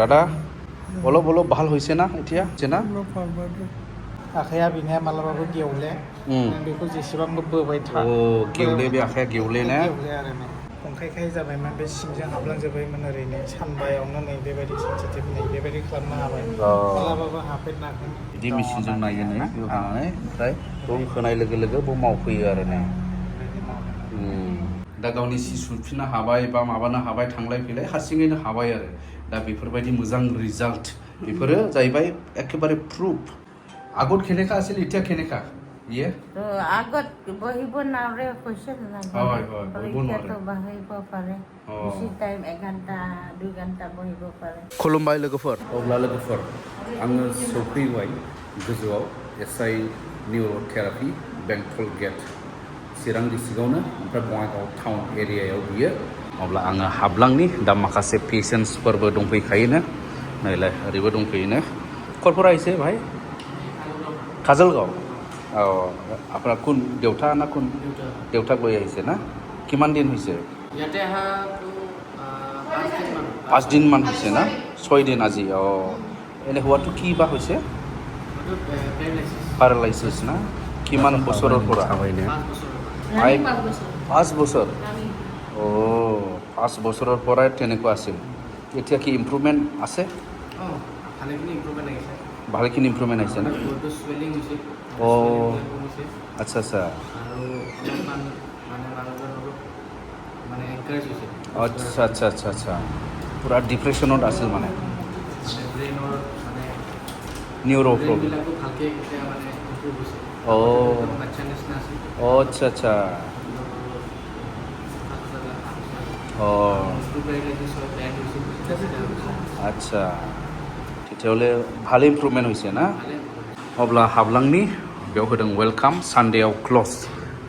দাদা অলপ অলপ ভাল হৈছে না এতিয়া যেনা आखाया बिनिया मालाबाबो गेवले बेखौ जेसेबांबो बोबाय था गेवले बे आखाया गेवले ना गेवले आरो ना खंखायखाय जाबायमोन बे सिंजों हाबलांजोबबायमोन ओरैनो सानबायावनो नै बेबायदि सेन्सिटिभ नै बेबायदि खालामनो हाबाय मालाबाबो हाफेरनाखै बिदि मेसिनजों नायो नै बेयाव थांनानै ओमफ्राय बम होनाय लोगो लोगो बम मावफैयो आरो ना दा गावनि सि सुफिननो हाबाय बा माबानो हाबाय थांलाय फैलाय हारसिङैनो हाबाय आरो दा बेफोरबायदि मोजां रिजाल्ट बेफोरो जाहैबाय एखेबारे प्रुफ আগত কেনেকা আছিল এতিয়া কেনেকা ইয়ে আগত বহিব নোৱাৰে কৈছে না হয় হয় বহিব নোৱাৰে তো বহিব পাৰে বেছি টাইম 1 ঘণ্টা 2 ঘণ্টা বহিব পাৰে खुलुमबाय लोगोफोर अब्ला लोगोफोर आङो सौफैबाय गोजौआव एसआइ निउर' थेरापि बेंटल गेट चिरां डिस्ट्रिक्टआवनो ओमफ्राय बङाइगाव टाउन एरियायाव बियो अब्ला आङो हाबलांनि दा माखासे पेसेन्टसफोरबो दंफैखायोनो नायलाय ओरैबो दंफैयोनो खरफोरा एसे भाई काजलगाव আপোনাৰ কোন দেউতা না কোন দেউতাক লৈ আহিছে না কিমান দিন হৈছে ইয়াতে আহা তো 5 দিন মান হৈছে না 6 দিন আজি এনে হোৱাটো কি বা হৈছে প্যারালাইসিস না কিমান বছৰৰ পৰা হয়নে 5 বছৰ 5 বছৰৰ পৰাই তেনেকুৱা আছিল এতিয়া কি ইমপ্ৰুভমেন্ট আছে ভালেখিনি ইমপ্ৰুভমেন্ট আহিছে না আচ্ছা আচ্ছা আচ্ছা আচ্ছা আচ্ছা আচ্ছা পুৰা ডিপ্ৰেশ্যনত আছিল মানে নিউৰো প্ৰব্লেম আচ্ছা আচ্ছা আচ্ছা তেতিয়াহ'লে ভালে ইমপ্ৰুভমেণ্ট হৈছে না अब्ला हाबलांनि बेयाव होदों वेलकाम सानडेआव क्ल'ज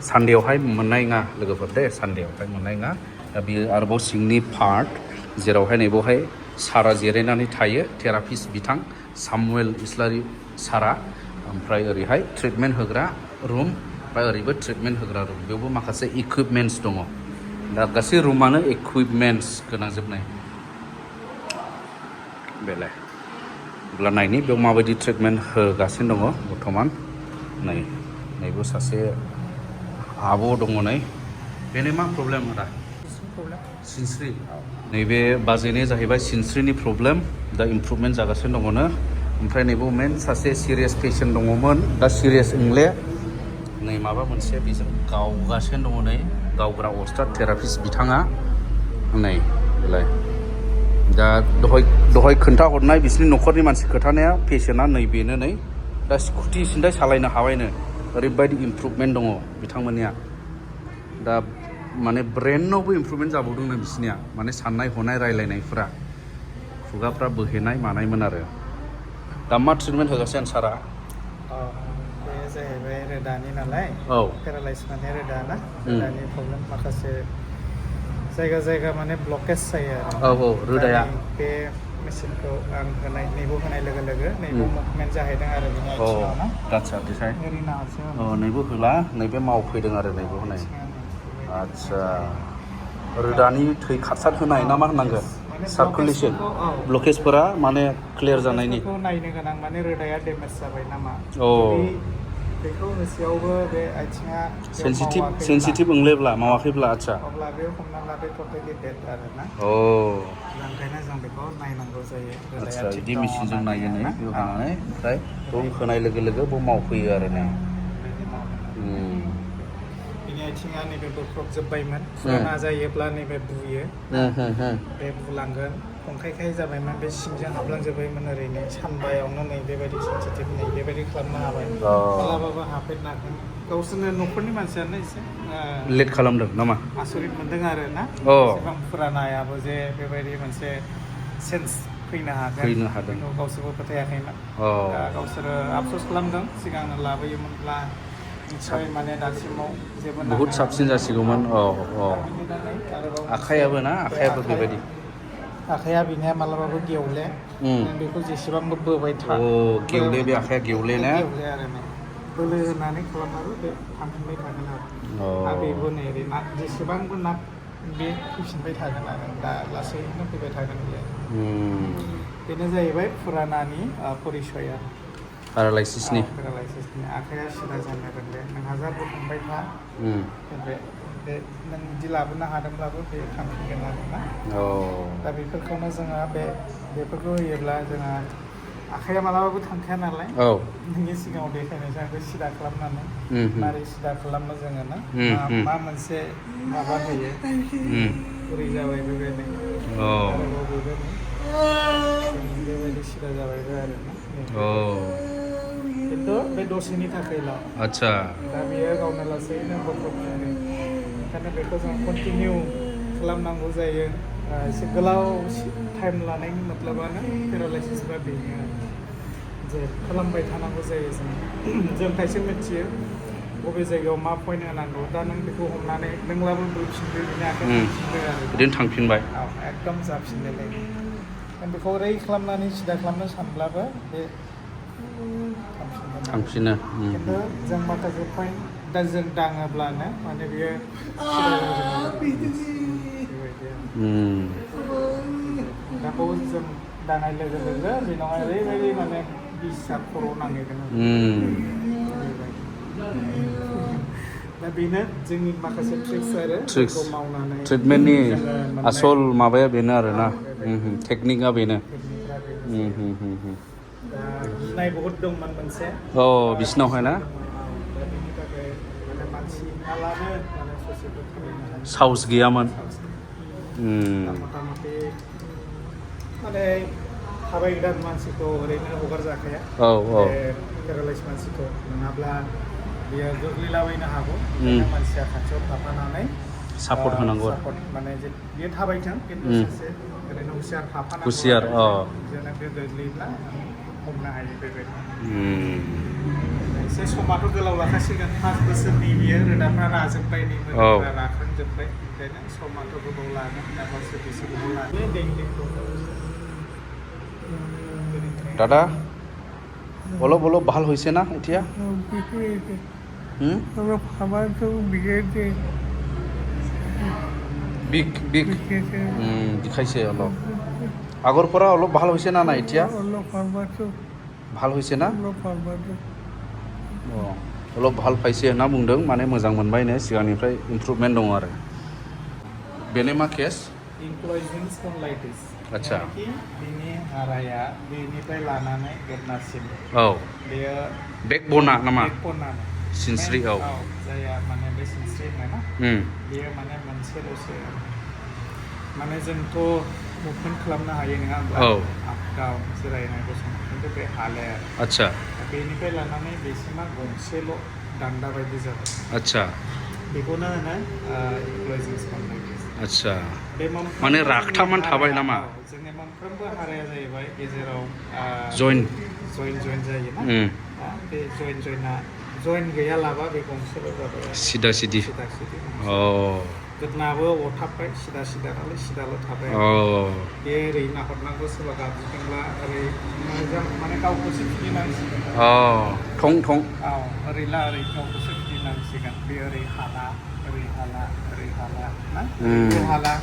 सानडेआवहाय मोननाय नङा लोगोफोर दे सानडेआवहाय मोननाय नङा दा बियो आरोबाव सिंनि पार्ट जेरावहाय नैबावहाय सारा जिरायनानै थायो थेरापिस्ट बिथां सामुवेल इस्लारि सारा ओमफ्राय ओरैहाय ट्रिटमेन्ट होग्रा रुम ओमफ्राय ओरैबो ट्रिटमेन्ट होग्रा रुम बेयावबो माखासे इकुइपमेन्ट्स दङ दा गासै रुमानो इकुइपमेन्ट्स गोनांजोबनाय बेलाय अब्ला नायनि बेयाव माबायदि ट्रिटमेन्ट होगासिनो दङ बर्थमान नैबो सासे आब' दङ नै बेनो मा प्रब्लेम आदा सिनस्रि नैबे बाजैनि जाहैबाय सिनस्रिनि प्रब्लेम दा इमप्रुभमेन्ट जागासिनो दङनो ओमफ्राय नैबे मेन सासे सिरियास पेसेन्ट दङमोन दा सिरियास इंले नै माबा मोनसे बेजों गावगासिनो दङ नै गावग्रा अस्टाड थेरापिस्ट बिथाङा नै बेलाय दा दहाय खोन्था हरनाय बिसोरनि न'खरनि मानसि खोथानाया पेसेन्टआ नै बेनो नै दा स्कुटि सिन्थाय सालायनो हाबायनो ओरैबायदि इमप्रुभमेन्ट दङ बिथांमोननिया दा माने ब्रेनावबो इमप्रुभमेन्ट जाबावदोंनो बिसोरनिया माने साननाय हनाय रायलायनायफोरा खुगाफ्रा बोहेनाय मानायमोन आरो दा मा ट्रिटमेन्ट होगासिनो सारा बे जाहैबाय रोदानि नालाय पेरालाइसिस माने रोदा ना रोदानि प्रब्लेम माखासे जायगा जायगा माने ब्लकेज जायो आरो रोदाया बे मेसिनखौ आं होनाय नैबो होनाय लोगो लोगो नैबो मुभमेन्ट जाहैदों आरो बिनि आथिङाव ना आच्छा दिसाय नैबो होला नैबे मावफैदों आरो नैबो होनाय आच्छा रोदानि थै खारसार होनाय ना मा होनांगोन सार्कुलेसन ब्लकेजफोरा माने क्लियार जानायनि नायनो गोनां माने रोदाया डेमेज जाबाय नामा बेखौ होसेयावबो बे आथिङा सेन्सिटिभ ओंलेब्ला मावाखैब्ला आच्छा अब्ला बे हमना ला बे टटेलि डेड आरो ना ओंखायनो जों बेखौ नायनांगौ जायो आच्छा बिदि मेसिनजों नायो नै बेयाव थांनानै ओमफ्राय बम होनाय लोगो लोगो बम मावफैयो आरो नै बिनि आथिङा नैबे बोख्रबजोब्बायमोन फुराना जायोब्ला नैबे बुयो बे बुलांगोन खंखायखाय जाबायमोन बे सिंजों हाबलांजोब्बायमोन ओरैनो सानबायावनो नै बेबायदि सेन्सिटिभ नै बेबायदि खालामनो हाबाय मालाबाबो हाफेरनाखै गावसोरनो न'खरनि मानसियानो एसे लेट खालामदों नामा आसरित मोनदों आरो ना एसेबां फुरानायाबो जे बेबायदि मोनसे सेन्स फैनो हादों गावसोरबो फोथायाखैमोन दा गावसोरो आफस'स खालामदों सिगांनो लाबोयोमोनब्ला निस्सय माने दासिमाव जेबो बहुद साबसिन जासिगौमोन आखायाबो बेबायदि आखाया बिनिया मालाबाबो गेवले बेखौ जेसेबांबो बोबाय था गेवले बे आखाया गेवले ना गेवले आरो ना बोलो होनानै खालामबाबो बे थांफिनबाय थागोन आरो बेबो नै जेसेबांबो बे फैफिनबाय थागोन आरो दा लासैनो फैबाय थागोन बेयो बेनो जाहैबाय फुरानानि परिचया पेरालाइसिसनि पेरालाइसिसनि आखाइया सिदा जानो रोंले नों हाजारबो थांबाय था बे नों बिदि लाबोनो हादोंब्लाबो बे थांफिनगोन आरोना दा बेफोरखौनो जोङो बेफोरखौ होयोब्ला जोंहा आखाइया मालाबाबो थांखाया नालाय नोंनि सिगाङाव देखायनायसै आंखौ सिदा खालामनानै मारै सिदा खालामो जोङो ना मा मोनसे माबा होयो बोरै जाबाय बेबायदि बेबायदि सिदा जाबायबो आरोना खिन्थु बे दसेनि थाखायल' आदसा दा बेयो गावनो लासैनो बख्रबफिनो ओंखायनो बेखौ जों कन्टिनिउ खालामनांगौ जायो एसे गोलाव टाइम लानायनि मतलाबानो पेरालाइसिसफ्रा बेनो जे खालामबाय थानांगौ जायो जों खायसे मिथियो बबे जायगायाव मा पइन्ट होनांगौ दा नों बेखौ हमनानै नोंब्लाबो बोफिनदो बिनि आखाइ थांफिनदो आरो बिदिनो थांफिनबाय एकदम जाफिनलाय बेखौ ओरै खालामनानै सिदा खालामनो सानब्लाबो बे थांफिनो खिन्थु जों माखासे पइन्ट दा जों दाङोब्लानो माने बेयो दाखौ जों दानाय लोगो लोगो बेनावहाय ओरैबायदि माने बिसा खर' नांहैगोन दा बेनो जोंनि माखासे ट्रिक्स आरो बेखौ मावनानै ट्रिटमेन्टनि आसल माबाया बेनो आरोना टेकनिकआ बेनो दा गिनाय बहुद दंमोन मोनसे बिसिनावहाय ना बेनि थाखाय माने मानसि नालानो माने ससेबो थाबायनो हाया साहस गैयामोन मथा मथि माने थाबायग्रा मानसिखौ ओरैनो हगारजाखाया पेरालाइस मानसिखौ नङाब्ला बेयो गोग्लैलाबायनो हागौ बेनिखायनो मानसिया खाथियाव थाफानानै सापर्ट होनांगौ माने बेयो थाबायथों खिन्थु सासे ओरैनो हुसियार थाफानांगौ हुसियार जोंना बे गोग्लैब्ला हमनो हायो बेबायदि एसे समाथ' गोलाव लाखासिगोन 5 बोसोरनि बियो रोदाफ्रा राजोब्बाय नै मोदोमफ्रा राखांजोब्बाय ओंखायनो समाथ' गोबाव लागोन दा बोसोरसे गोबाव लागोन দাদা অলপ অলপ ভাল হৈছে না এতিয়া বিষাইছে অলপ আগৰ পৰা অলপ ভাল হৈছে না নাই এতিয়া ভাল হৈছে না অলপ ভাল পাইছে होनना बुंदों माने मोजां मोनबायनो सिगांनिफ्राय इमप्रुभमेन्ट दङ आरो बेनो मा केस एंक्लाइजिंग स्पन्डिलाइटिस आच्छा बिनि हाराया बेनिफ्राय लानानै गोदनासिम बेयो बेकबना नामा बेकबनानो सिनस्रि जाया माने बे सिनस्रि होनोना बेयो माने मोनसेल'सो माने जोंथ' मुभमेन्ट खालामनो हायो नङा होमब्ला आप डाउन जिरायनाय गसंनाय खिन्थु बे हालाया आच्छा बेनिफ्राय लानानै बेसिमा गंसेल' दान्दा बायदि जाबाय आच्छा बेखौनो होनो एंक्लाइजिंग स्पन्डिलाइटिस आच्छा माने राखथाबनानै थाबाय नामा जोंनि मोनफ्रोमबो हाराया जाहैबाय गेजेराव जइन्ट जायोना बे जइन्ट गैयालाबा बे गंसेल' जाबाय सिदा सिदि गोदनाबो अरथाबबाय सिदा नालाय सिदाल' थाबाय बे ओरै नाहरनांगौ सोरबा गाबज्रिदोंब्ला ओरै मोजां माने गावखौसो फिदिंनांसिगोन ओरैला ओरै गावखौसो फिदिंनांसिगोन बे ओरै हाला ना हाला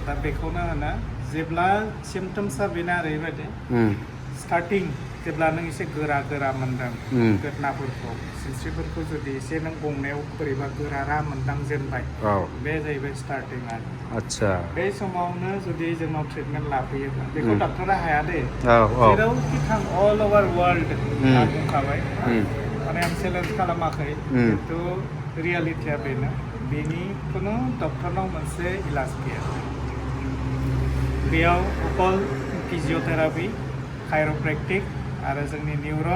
दा बेखौनो होनो जेब्ला सिमटम्सआ बेना ओरैबायदि स्टार्टिं जेब्ला नों एसे गोरा मोनदों गोदनाफोरखौ सिनस्रिफोरखौ जुदि एसे नों गंनायाव बोरैबा गोरा मोनदांजेनबाय बे जाहैबाय स्टार्टिं आरो आच्छा बे समावनो जुदि जोंनाव ट्रिटमेन्ट लाफैयोब्ला बेखौ डाक्टरा हाया दे जेरावखि थां अल अभार वर्ल्ड बुंखाबाय माने आं चेलेन्ज खालामाखै खिन्थु रियेलिटिया बेनो बेनि खुनु डक्टरनाव मोनसे इलाज गैया बेयाव अकल फिजियोथेरापि कायर'प्रेक्टिक आरो जोंनि निउर'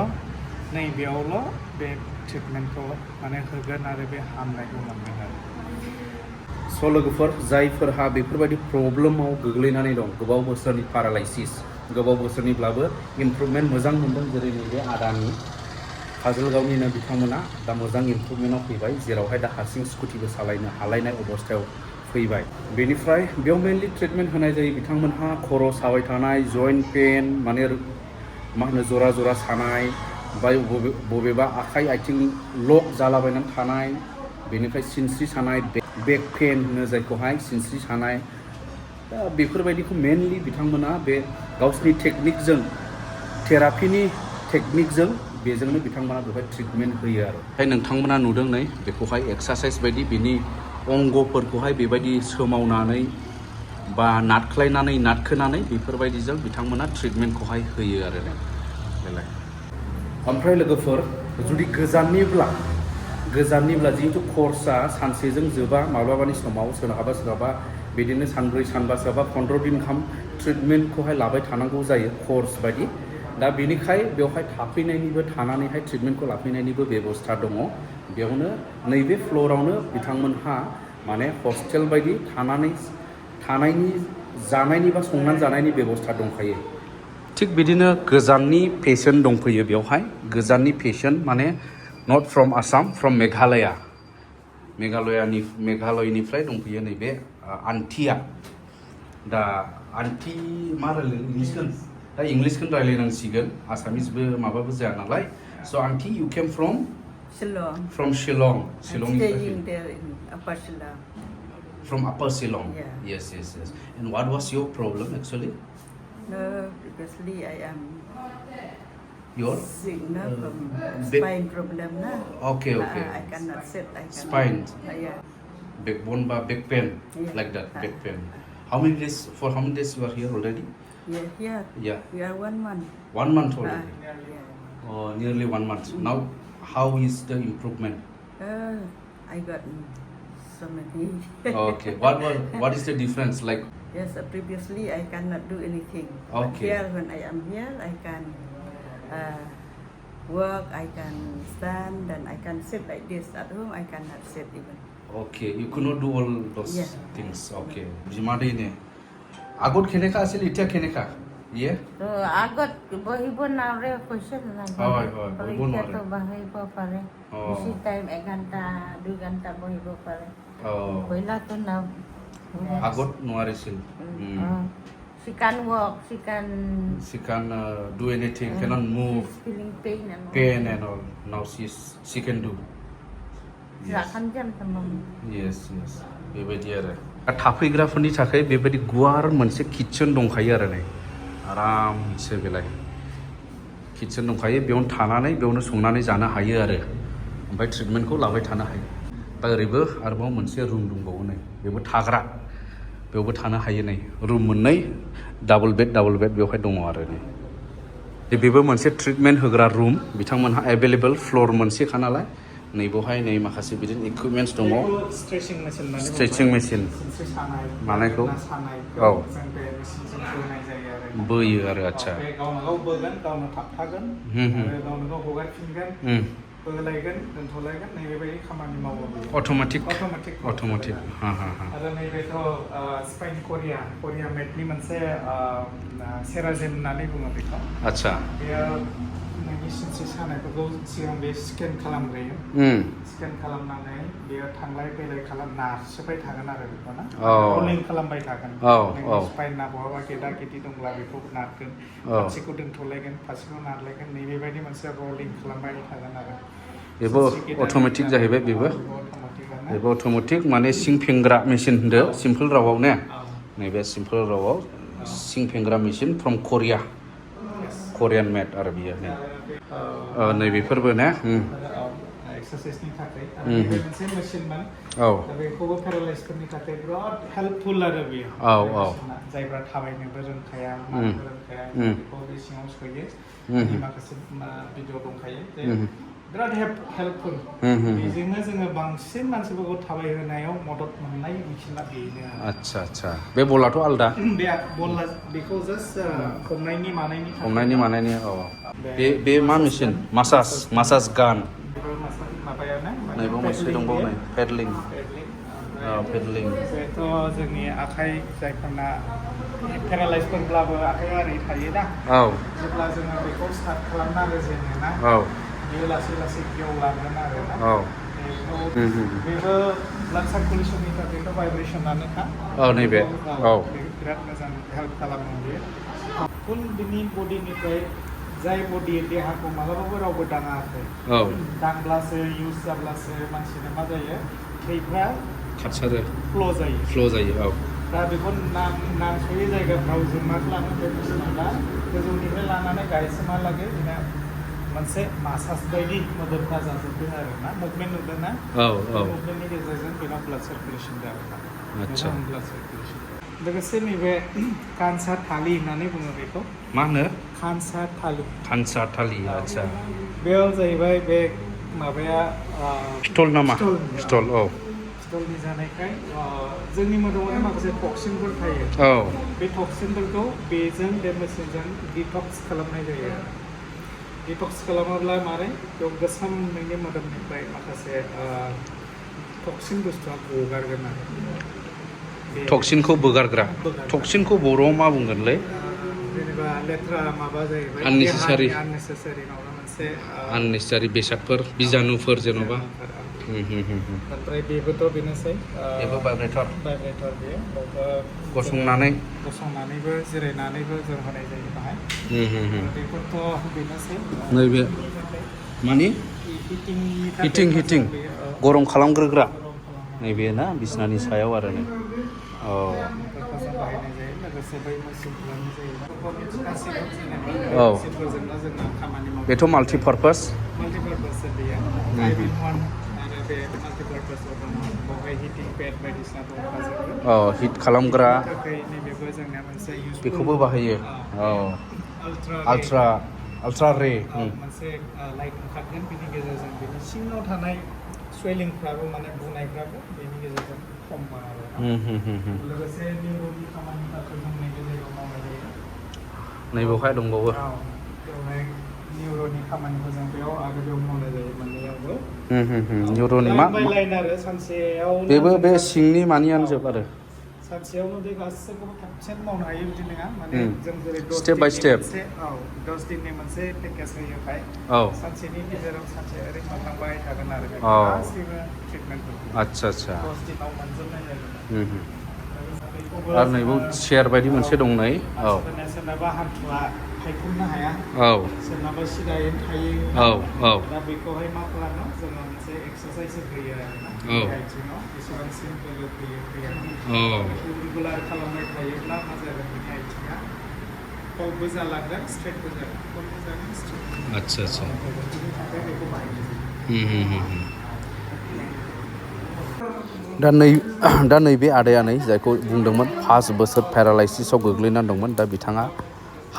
नै बेयावल' बे ट्रिटमेन्टखौ माने होगोन आरो बे हामनायखौ मोनगोन आरो स' लोगोफोर जायफोरहा बेफोरबायदि प्रब्लेमाव गोग्लैनानै दं गोबाव बोसोरनि पेरालाइसिस गोबाव बोसोरनिब्लाबो इमप्रुभमेन्ट मोजां मोनदों जेरै नैबे आदानि काजलगावनिनो बिथांमोना दा मोजां इमप्रुभमेन्टआव फैबाय जेरावहाय दा हारसिं स्कुटिबो सालायनो हालायनाय अबस्थायाव फैबाय बेनिफ्राय बेयाव मेनलि ट्रिटमेन्ट होनाय जायो बिथांमोनहा खर' साबाय थानाय जइन्ट पेन माने मा होनो जरा सानाय ओमफ्राय बबेबा आखाइ आथिं लक जालाबायनानै थानाय बेनिफ्राय सिनस्रि सानाय बेक पेन होनो जायखौहाय सिनस्रि सानाय दा बेफोरबायदिखौ मेनलि बिथांमोना बे गावसिनि टेकनिकजों थेरापिनि टेकनिकजों बेजोंनो बिथांमोना बेवहाय ट्रिटमेन्ट होयो आरो ओमफ्राय नोंथांमोना नुदों नै बेखौहाय एक्सारसाइज बायदि बिनि अंगफोरखौहाय बेबायदि सोमावनानै बा नारख्लायनानै नारखोनानै बेफोरबायदिजों बिथांमोना ट्रिटमेन्टखौहाय होयो आरो बेलाय ओमफ्राय लोगोफोर जुदि गोजाननिब्ला जिहेतु कर्सआ सानसेजों जोबा माब्लाबानि समाव सोरहाबा बिदिनो सानब्रै सानबा सोरहाबा 15 दिन गाहाम ट्रिटमेन्टखौहाय लाबाय थानांगौ जायो कर्स बायदि दा बेनिखाय बेवहाय थाफैनायनिबो थानानैहाय ट्रिटमेन्टखौ लाफैनायनिबो बेबस्था दङ बेयावनो नैबे फ्ल'रावनो बिथांमोनहा माने हस्टेल बायदि थानायनि जानायनि बा संनानै जानायनि बेबस्था दंखायो थिग बिदिनो गोजाननि पेशेन्ट दंफैयो बेवहाय गोजाननि पेशेन्ट माने नट फ्रम आसाम फ्रम मेघालयनिफ्राय दंफैयो नैबे आन्टिया दा आन्टि मा रायलायगोन दा इंलिसखौनो रायलायनांसिगोन आसामिसबो माबाबो जाया नालाय स' auntie you came from Shillong. From Shillong. I'm staying there in Upper Shillong. From Upper Shillong. Yeah. Yes. And what was your problem actually? No, previously I am Your sick no, from spine problem. No? Okay. I cannot sit. I cannot. Spine. Yeah. Backbone, back pain, Yeah. like that. Back pain. For how many days you are here already? Yeah. Yeah. We are 1 month. 1 month already. Yeah. Oh, nearly 1 month. Now, how is the improvement? I got so many. Okay. What is the difference like? Yes, previously I cannot do anything. But Okay. here, when I am here, I can work, I can stand, and I can sit like this. At home, I cannot sit even. Okay, you could not do all those Yeah. things. Okay. Jimade ne. Agot kheneka asil itia kheneka. Yeah. So, agot bahibo na re question na. Hoy, bahibo na re. To bahibo pare. Oh. Isi time 1 ganta, 2 ganta bahibo pare. Oh. Koila to na. Agot nuarisil. She can walk, she can. She can do anything, cannot move, She's feeling pain and all. pain and all. Now she can do. Silakan jam teman. Yes. बेबायदि आरो थाफैग्राफोरनि थाखाय बेबायदि गुवार मोनसे kitchen दंखायो आरो नै आरामसे बेलाय किटचेन दंखायो बेयावनो थानानै बेयावनो संनानै जानो हायो आरो ओमफ्राय ट्रिटमेन्टखौ लाबाय थानो हायो दा ओरैबो आरोबाव मोनसे रुम दंबावो नै बेबो थाग्रा बेयावबो थानो हायो नै रुम मोननै डाबल बेड बेवहाय दङ आरो नै बेबो मोनसे ट्रिटमेन्ट होग्रा रुम बिथांमोनहा एभेलेबल फ्ल'र मोनसेखा नालाय नै बेवहाय नै माखासे बिदिनो इकुइपमेन्टस दङ स्ट्रेचिं मेसिन मानायखौ औ बोयो आरो आच्छा गावनो बोगोन गावनो थाबथागोन गावनो हगारफिनगोन बोलायगोन दोनथ'लायगोन नैबेबायदि खामानि मावो अट'मेटिक आरो नैबेथ' स्पाइन करिया मेटनि मोनसे सेराजेन होननानै बुङो बेखौ आच्छा बेयो नोंनि सिनस्रि सानायफोरखौ सिगां बे स्केन खालामग्रोयो स्केन खालामनानै बेयो थांलाय फैलाय नारसोबाय थागोन आरो बेखौ ना रलिं खालामबाय थागोन नोंनि स्पाइना बहाबा गेदा गेदि दंब्ला बेखौ नारगोन फारसेखौ दोनथ'लायगोन फारसेखौ नारलायगोन नैबेबायदि मोनसे रलिं खालामबाय थागोन आरो बेबो अट'मेटिक जाहैबाय बेबो अट'मेटिक माने सिं फेंग्रा मेसिन होनदो सिम्पोल रावाव ने नैबे सिम्पोल रावाव सिं फेंग्रा मेसिन फ्रम करियान मेड आरो बियो नैबेफोरबो ने एक्सारसाइसनि थाखाय बे मोनसे मेसिनमोन दा बेखौबो पेरालाइसफोरनि थाखाय बिराद हेल्पफुल आरो बेयो जायफ्रा थाबायनोबो रोंखाया मानोबो रोंखाया बेखौ बे सिङाव सोयो माखासे भिडिअ दंखायो बिराद हेल्पफुल बेजोंनो जोङो बांसिन मानसिफोरखौ थाबायहोनायाव मदद मोननाय मेसिना बेनो आच्छा बे बलाथ' आलदा बे बला बेखौ जास्ट हमनायनि मानायनि बे मा मेसिन मासाज गान माबायानो नैबे मोनसे दंबावो नै पेडलिं बेथ' जोंनि आखाइ जायफोरना पेरालाइसफोरब्लाबो आखाइया ओरै थायोना जेब्ला जोङो बेखौ स्टार्ट खालामना होजेनो ना बेयो लासै गेवलांगोन आरो ना बेबो ब्लाड सार्कुलेसननि थाखायथ' भाइब्रेसनानोखा नैबे बिराद मोजां हेल्प खालामो बेयो फुल बिनि बडिनिफ्राय जाय बडि देहाखौ मालाबाबो रावबो दाङाखै दांब्लासो इउज जाब्लासो मानसिनो मा जायो थैफ्रा खारसारो फ्ल' जायो दा बेखौ नांस'यै जायगाफ्राव जों मा खालामो बे मेसिनाव दा गोजौनिफ्राय लानानै गाहायसिमहालागै जोंना मोनसे मासाज बायदि मोदोमफ्रा जाजोबदों आरो ना मुभमेन्ट नुदों ना मुभमेन्टनि गेजेरजों बेनाव ब्लाड सार्कुलेसन जागोन आदसा ब्लाड सार्कुलेसन लोगोसे नैबे कान्सार थालि होननानै बुङो बेखौ मा होनो कान्सार थालि आदसा बेयाव जाहैबाय बे माबाया पिटल नामा पिटल औ पिटलनि जानायखाय जोंनि मोदोमावनो माखासे टक्सिनफोर थायो औ बे टक्सिनफोरखौ बेजों बे मेसिनजों डिटक्स खालामनाय जायो डिटक्स खालामोब्ला मारै बेयाव गोसोम नोंनि मोदोमनिफ्राय माखासे टक्सिन बुस्थुआ गगारगोन आरो टक्सिनखौ बोगारग्रा टक्सिनखौ बर'आव मा बुंगोनलै जेनेबा लेथ्रा माबा जाहैबाय आननेसेसारि माबा मोनसे आननेसेसारि बेसादफोर बिजानुफोर जेन'बा ओमफ्राय बेबोथ' बेनोसै बेबो भाइब्रेटर बेयो गसंनानैबो जिरायनानैबो जों होनाय जायो बाहाय बेफोरथ' बेनोसै नैबे मानि हिटिं गरम खालामग्रोग्रा नैबे ना बिसनानि सायाव आरो नै औ बाहायनाय जायो लोगोसे बै मेसिनफोरानो औ मेसिनफोरजोंनो जोङो खामानि मावो बेथ' माल्टिपार्पास बेयो आरो बे माल्टिपार्पासाव दङ बेवहाय हिटिं पेड बायदिसिना दंखाजोबो हिट खालामग्रा थाखाय नैबेबो जोंनिया मोनसे बेखौबो बाहायो औ आल्ट्रा रे मोनसे लाइट ओंखारगोन बेनि गेजेरजों बेनि सिङाव थानाय सुवेलिंफ्राबो माने बुनायफ्राबो बेनि गेजेरजों खम आरो लोगोसे निउर'नि खामानिफोरखौ जों नैबे जायगायाव मावनाय जायो नैबेवहाय दंबावो बेवहाय निउर'नि खामानिखौ जों बेयाव आरो बेयाव मावनाय जायो मोननैयावबो निउर'नि मा लाइन आरो सानसेयाव बेबो बे सिंनि मानियानो जोब आरो सानसेयावनो बे गासैखौबो खेबसेनो मावनो हायो बिदि नङा माने जों जेरै स्टेप बाय स्टेप 10 दिननि मोनसे पेकेज होयोखाय सानसेनि गेजेराव सानसे ओरै मोनलांबाय थागोन आरो गासैबो ट्रिटमेन्टफोरखौ आदसा 10 दिनाव मोनजोबनाय जागोन आरो नैबो चेयार बायदि मोनसे दं नै सोरनाबा हान्थुआ हायखुमनो हाया सोरनाबा सिदायै थायो दा बेखौहाय मा खालामो जोङो मोनसे एक्सारसाइस होयो आरोना आथिङाव बेसेबां सिम्पोल फैयो रेगुलार खालामबाय थायोब्ला मा जागोन बिनि आथिङा कलबो जालांगोन स्ट्रेटबो जागोन कलबो जागोन स्ट्रेट आदसा बिनि थाखाय बेखौ बाहायनाय जायो दा नैबे आदाया नै जायखौ बुंदोंमोन 5 बोसोर पेरालाइसिसआव गोग्लैनानै दंमोन दा बिथाङा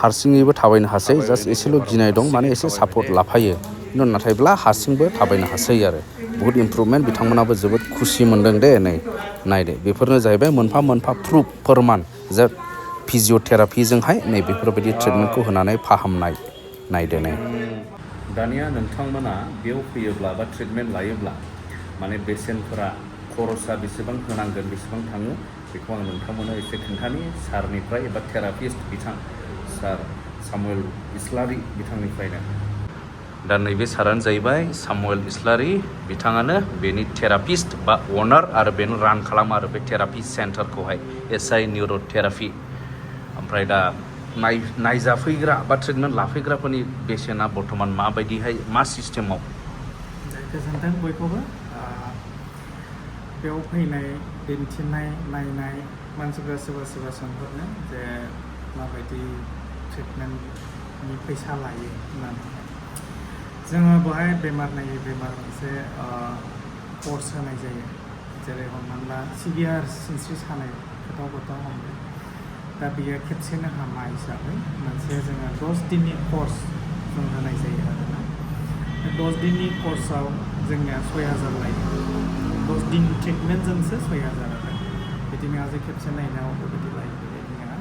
हारसिङैबो थाबायनो हासै जास्ट एसेल' गिनाय दं माने एसे सापर्ट लाफायो खिन्थु नाथायब्ला हारसिंबो थाबायनो हासै आरो बहुद इमप्रुभमेन्ट बिथांमोनाबो जोबोद खुसि मोनदों दे नै नायदो बेफोरनो जाहैबाय मोनफा मोनफा प्रुफ फोरमान जे फिजिअथेरापिजोंहाय नै बेफोरबायदि ट्रिटमेन्टखौ होनानै फाहामनाय नायदो नै दानिया नोंथांमोना बेयाव फैयोब्ला बा ट्रिटमेन्ट लायोब्ला माने बेसेनफोरा खरसा बेसेबां होनांगोन बेसेबां थाङो बेखौ आं नोंथांमोननो एसे खोन्थानि सारनिफ्राय एबा थेरापिस्ट बिथां सार सामुएल इस्लारि बिथांनिफ्रायनो दा नैबे सारानो जाहैबाय सामुएल इस्लारि बिथाङानो बेनि थेरापिस्ट बा अनार आरो बेनो रान खालामो आरो बे थेरापि सेन्टारखौहाय SI निउर' थेरापि ओमफ्राय दा नायजाफैग्रा बा ट्रिटमेन्ट लाफैग्राफोरनि बेसेना बर्थमान माबायदिहाय मा सिस्टेमाव गोजोन्थों बयखौबो बेयाव फैनाय दिन्थिनाय नायनाय मानसिफ्रा सोरबा सोंहरनो जे माबायदि ट्रिटमेन्टनि फैसा लायो होननानै जोङो बेवहाय बेमार नायै बेमार मोनसे कर्स होनाय जायो जेरै हमनानै ला सिभियार सिनस्रि सानाय गोथाव हमदों दा बियो खेबसेनो हामा हिसाबै मोनसे जोङो 10 दिननि कर्स जों होनाय जायो आरोना 10 दिननि कर्सआव जोंनिया 6000 लायो 10 दिन ट्रिटमेन्टजोंसो 6000 आरो बिदि नङा जे खेबसे नायनायाव बेबायदि लायो बेबायदि नङा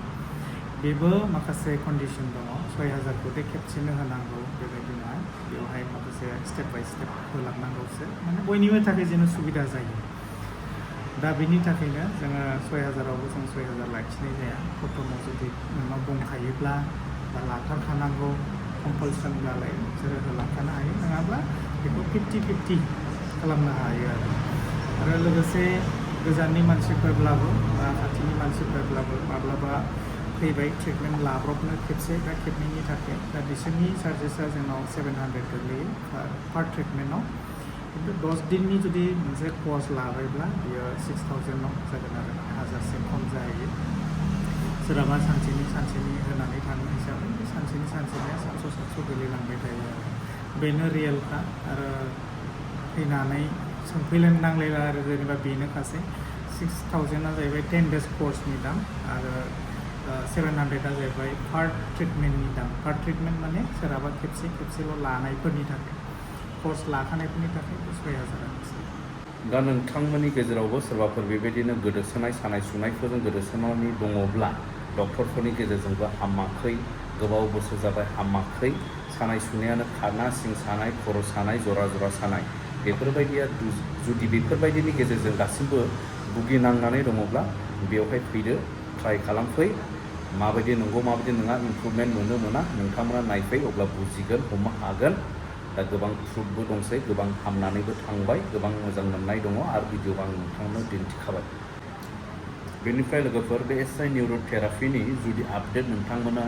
बेबो माखासे कन्डिसन दङ 6000खौ दे खेबसेनो होनांगौ बेबायदि नङा बेवहाय माखासे स्टेप बाय स्टेप होलांनांगौसो माने बयनिबो थाखाय जेन' सुबिदा जायो दा बेनि थाखायनो जोङो 6000आवबो जों 6000 लाखिनाय जाया प्रथमाव जुदि नोंनाव दंखायोब्ला बा लाथारखानांगौ कम्पालसनब्लालाय बिसोरो होलांखानो हायो नङाब्ला बेखौ 50-50 खालामनो हायो आरो लोगोसे गोजाननि मानसिफोरब्लाबो बा खाथिनि मानसिफोरब्लाबो माब्लाबा फैबाय ट्रिटमेन्ट लाब्रबनो खेबसे बा खेबनैनि थाखाय दा बिसोरनि चार्जेसा जोंनाव 700 गोग्लैयो पार ट्रिटमेन्टआव खिन्थु 10 दिननि जुदि मोनसे कर्स लाबायब्ला बियो 6000 जागोन आरो 1000से खम जाहैयो सोरहाबा सानसेनि होनानै थाङो हिसाबै बे सानसेनिया 700 गोलैलांबाय थायो आरो बेनो रियेलखा आरो फैनानै सोंफैलायनो नांलायला आरो जेनेबा बेनोखासै 6000 जाहैबाय 10 days कर्सनि दाम आरो 700 जाहैबाय पार ट्रिटमेन्टनि दाम पार ट्रिटमेन्ट माने सोरहाबा खेबसेल' लानायफोरनि थाखाय कर्स लाखानायफोरनि थाखाय 6000 दा नोंथांमोननि गेजेरावबो सोरबाफोर बेबायदिनो गोदोसोनाय सानाय सुनायफोरजों गोदोसोनानै दङब्ला डक्टरफोरनि गेजेरजोंबो हामाखै गोबाव बोसोर जाबाय हामाखै सानाय सुनायानो खाना सिं सानाय खर' सानाय जरा सानाय बेफोरबायदिया जुदि बेफोरबायदिनि गेजेरजों दासिमबो भुगिनांनानै दङब्ला बेवहाय फैदो ट्राइ खालामफै माबायदि नंगौ माबायदि नङा इमप्रुभमेन्ट मोनो मोना नोंथांमोना नायफै अब्ला बुजिगोन हमनो हागोन दा गोबां प्रुफबो दंसै गोबां हामनानैबो थांबाय गोबां मोजां मोननाय दङ आरो भिडिअ आं नोंथांनो दिन्थिखाबाय बेनिफ्राय लोगोफोर बे एसआइ निउर' थेरापिनि जुदि आपडेट नोंथांमोना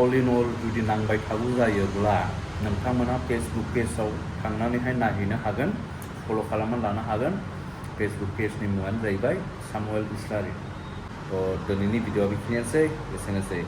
अल इन अल जुदि नांबाय थागौ जायोब्ला नोंथांमोना फेसबुक पेजाव थांनानैहाय नायहैनो हागोन फल' खालामना लानो हागोन फेसबुक पेजनि मुङानो जाहैबाय सामुएल इस्लारि दिनैनि भिडिअआ बेखिनियानोसै एसेनोसै